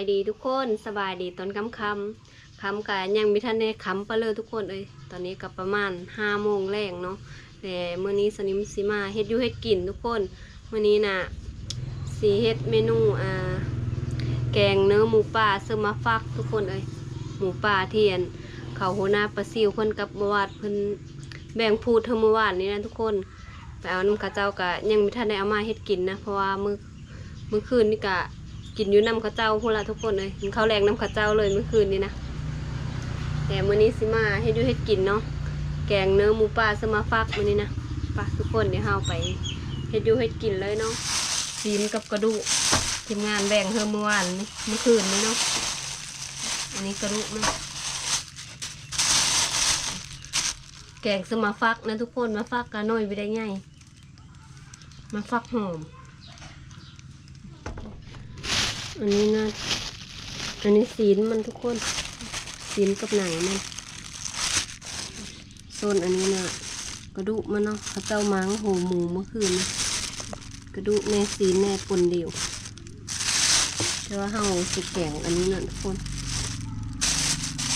ສະບາຍດີທຸກຄົນ ສະບາຍດີຕອນຄ່ຳໆ ຄ່ຳກະຍັງບໍ່ທັນໄດ້ຄ່ຳປານໃດທຸກຄົນເອີຍ. ຕອນນີ້ກະປະມານຫ້າໂມງແລງເນາະ ແລະ ມື້ນີ້ສະນິມຊິມາເຮັດຢູ່ເຮັດກິນທຸກຄົນ. ມື້ນີ້ນະ ຊິເຮັດເມນູ ອ່າ ແກງເນື້ອໝູປ່າເສີມມາຝາກທຸກຄົນເອີຍ. ໝູປ່າທີ່ ອັນ ເຂົາຫົວໜ້າປາຊິວເພິ່ນກັບບໍ່ວາດເພິ່ນແບ່ງພູດເທື່ອມື້ວານນີ້ນະທຸກຄົນ. ໄປເອົານຳເຂົາເຈົ້າ ກະຍັງບໍ່ທັນໄດ້ເອົາມາເຮັດກິນນະ ເພາະວ່າມື້ ມື້ຄືນນີ້ກະກິນຢູ່ນຳເຂົາເຈົ້າພຸ້ນລະທຸກຄົນເອີຍ ກິນເຂົ້າແລງນຳເຂົາເຈົ້າເລີຍມື້ຄືນນີ້ນະ. ແຕ່ມື້ນີ້ຊິມາເຮັດຢູ່ເຮັດກິນເນາະ ແກງເນື້ອໝູປ່າເສີມມາຝາກມື້ນີ້ນະ. ໄປທຸກຄົນ ດຽວເຮົາໄປເຮັດຢູ່ເຮັດກິນເລີຍເນາະ. ຊີ້ນກັບກະດູກ ທີມງານແບ່ງເຮີມື້ວານນີ້ ມື້ຄືນນີ້ເນາະ. ອັນນີ້ກະດູກມັນ ແກງເສີມມາຝາກນະທຸກຄົນ ມາຝາກກະໜ້ອຍບໍ່ໄດ້ໃຫຍ່ ມາຝາກຫອມ. ອັນນີ້ນະ ອັນນີ້ຊີ້ນມັນທຸກຄົນ ຊີ້ນກັບໜັງມັນ. ສ່ວນອັນນີ້ນະ ກະດູກມັນເນາະ ເຂົາເຈົ້າມາໂຫໝູມື້ຄືນ ກະດູກແນ່ ຊີ້ນແນ່ ປົນດຽວ. ແຕ່ວ່າເຮົາຊິແກງອັນນີ້ນະທຸກຄົນ.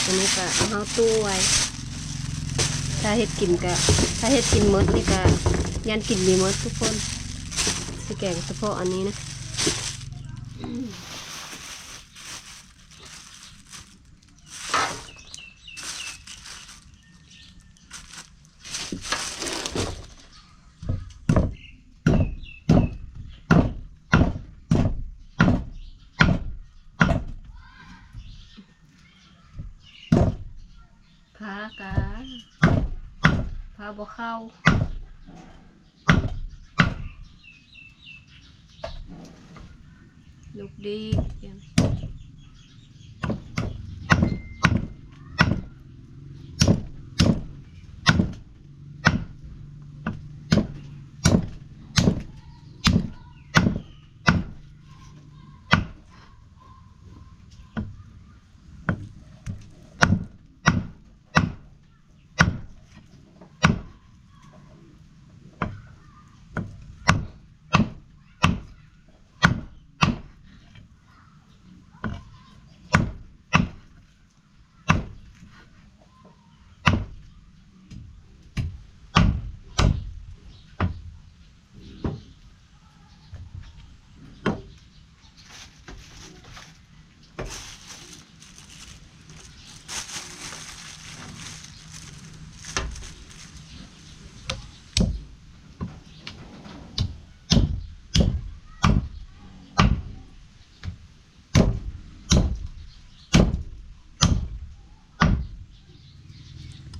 ອັນນີ້ກະເອົາເຮົາຕູ້ໄວ້ ຖ້າເຮັດກິນກະ ຖ້າເຮັດກິນໝົດນີ້ກະ ຢ້ານກິນບໍ່ໝົດທຸກຄົນ. ຊິແກງສະເພາະອັນນີ້ນະ. ຜາກະ ຜາບໍ່ເຂົ້າ ລູກດີ.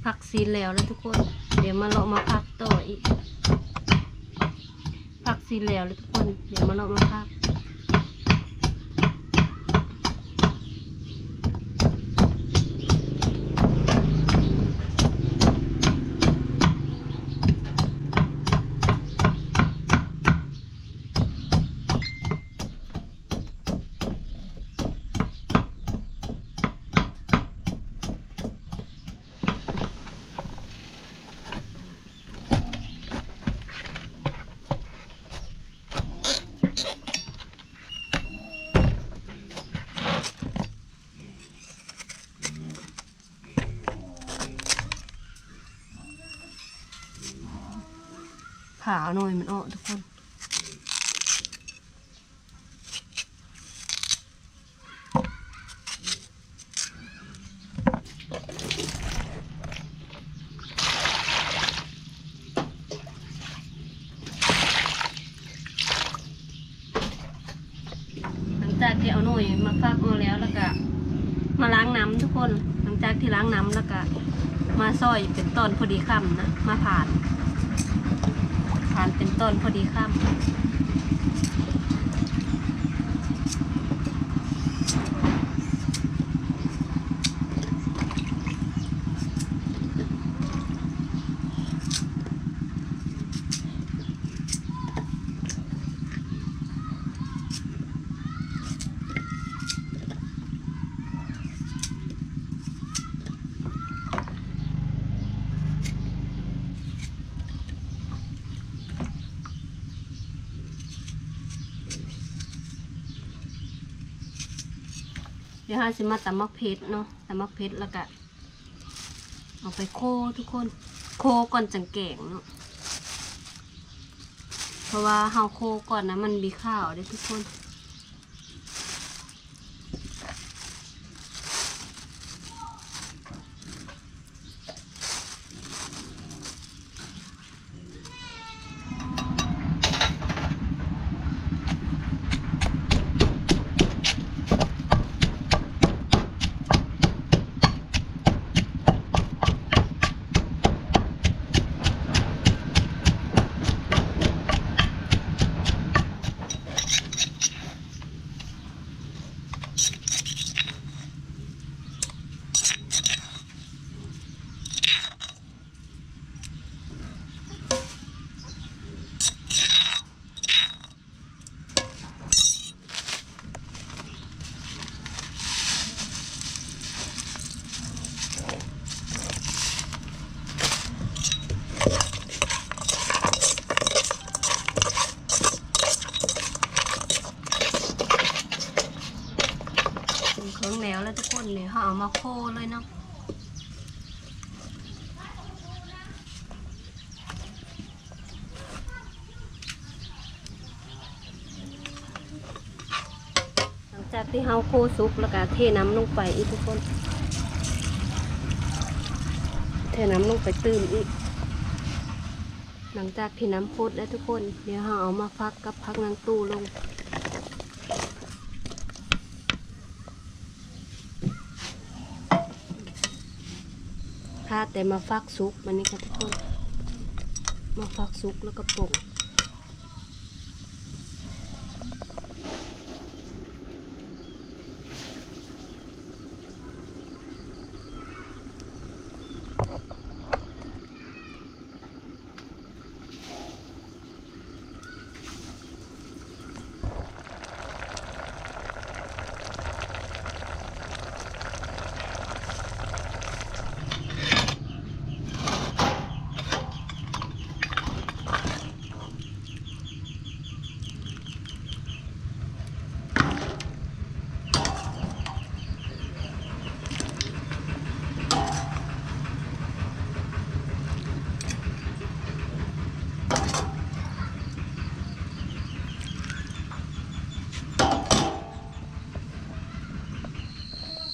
ຜັກຊີ້ນແລ້ວລະທຸກຄົນ ດຽວມາເລາະມາຜັກຕໍ່ອີກ. ຜັກຊີ້ນແລ້ວລະທຸກຄົນ ດຽວມາເລາະມາຜັກ. ຜ່າເອົາໜ່ວຍມັນອອກທຸກຄົນ. ຫຼັງຈາກທີ່ເອົາໜ່ວຍມາຟັກອອກແລ້ວ ແລ້ວກະມາລ້າງນ້ຳທຸກຄົນ. ຫຼັງຈາກທີ່ລ້າງນ້ຳແລ້ວກະມາຊອຍເປັນຕອນພໍດີຄຳນະ ມາຜານ ຜານເປັນຕອນພໍດີຄຳ. ດຽວເຮົາຊິມາຕຳໝາກເຜັດເນາະ ຕຳໝາກເຜັດ ແລ້ວກະເອົາໄປໂຄທຸກຄົນ ໂຄກ່ອນຈັ່ງແກງເນາະ ເພາະວ່າເຮົາໂຄກ່ອນນະ ມັນບໍ່ຂາວເດ້ທຸກຄົນ. ເປັນເຄື່ອງແລ້ວແລ້ວທຸກຄົນ ນີ້ເຮົາເອົາມາໂຄເລີຍເນາະ. ຫຼັງຈາກທີ່ເຮົາໂຄສຸກ ແລ້ວກະເທນ້ຳລົງໄປອີກທຸກຄົນ ເທນ້ຳລົງໄປຕື່ມອີກ. ຫຼັງຈາກທີ່ນ້ຳຟົດແລ້ວທຸກຄົນ ດຽວເຮົາເອົາມາຟັກກັບຜັກນາງຕູ້ລົງ. ຂາແຕ່ໝາກຟັກສຸກ ບາດນີ້ກະທຸກຄົນ ໝາກຟັກສຸກແລ້ວກະປົງ.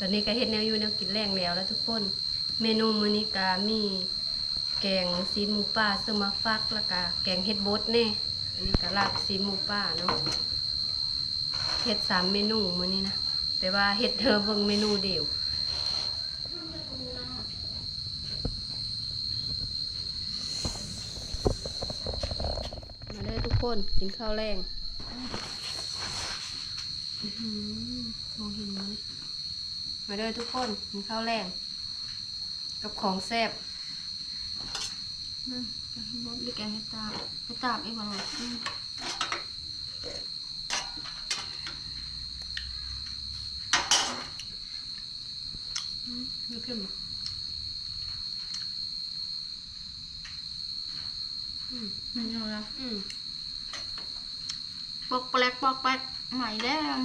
ຕອນນີ້ກະເຮັດແນວຢູ່ແນວກິນແລງແລ້ວລະທຸກຄົນ. ເມນູມື້ນີ້ກະມີແກງຊີ້ນໝູປ່າເຊິ່ງໝາກຟັກ ແລ້ວກະແກງເຫັດບົດແນ່. ອັນນີ້ກະລາບຊີ້ນໝູປ່າເນາະ. ເຮັດສາມເມນູມື້ນີ້ນະ ແຕ່ວ່າເຮັດໃຫ້ເບິ່ງເມນູດຽວ. ມາເດີທຸກຄົນ ກິນເຂົ້າແລງ. ອືຫື ມອງເຫັນບໍ່ນີ້? ມາເດີທຸກຄົນ ກິນເຂົ້າແລງກັບຂອງແຊບ. ອືມ ແກງເຫັດບົດ ຫຼືແກງເຫັດຕາບ ເຫັດຕາບອີກບໍ່? ອືມ ອືມ ເຄັມບໍ່? ອືມ ແມ່ນຢູ່ລະ ອືມ ປອກແປກ ປອກແປກ ໃໝ່ແລ້ວ.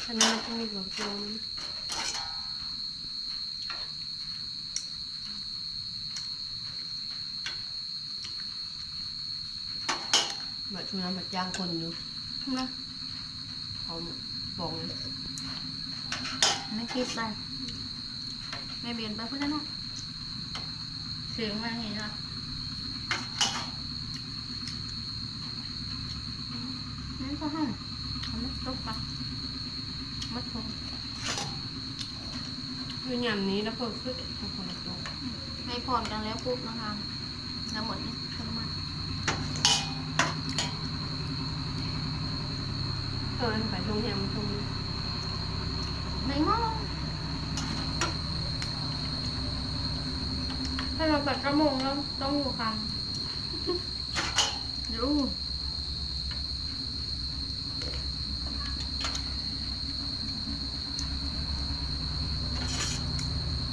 ອັນນີ້ມັນຈະມີຫົວໂຈນ ບາດຊຸມນັ້ນບາດຈ້າງຄົນຢູ່ນະ ເອົາບອງ ແມ່ຄິດໄປ ແມ່ເບນໄປພຸ້ນແລ້ວເນາະ ເສຍງມາເຫັນລະ ແມ່ນບໍ່ຫັ້ນ ເອົາມາຕົກປະ ມາໂທ ຄືຍາມນີ້ລະເພິ່ນຄືເຮັດຄົນລະໂຕ ໃຫ້ພອນກັນແລ້ວປຸບນະຄະ ທັງໝົດນີ້ ເພິ່ນມາ ເອີ ໄປໂຮງແຮມ ໄປງໍ ໃຫ້ມາແປດເກົ້າໂມງແລ້ວ ຕ້ອງຢູ່ຄ່ຳ. ຢູ່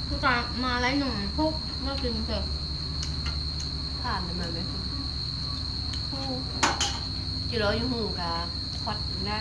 ຄືກະມາໄລ່ໜຸ່ມພຸກມາກິນເຖາະ ຜ່ານມາເລີຍ ໂອ້ ຈິລໍຢູ່ຫູກະຄວັດໄດ້.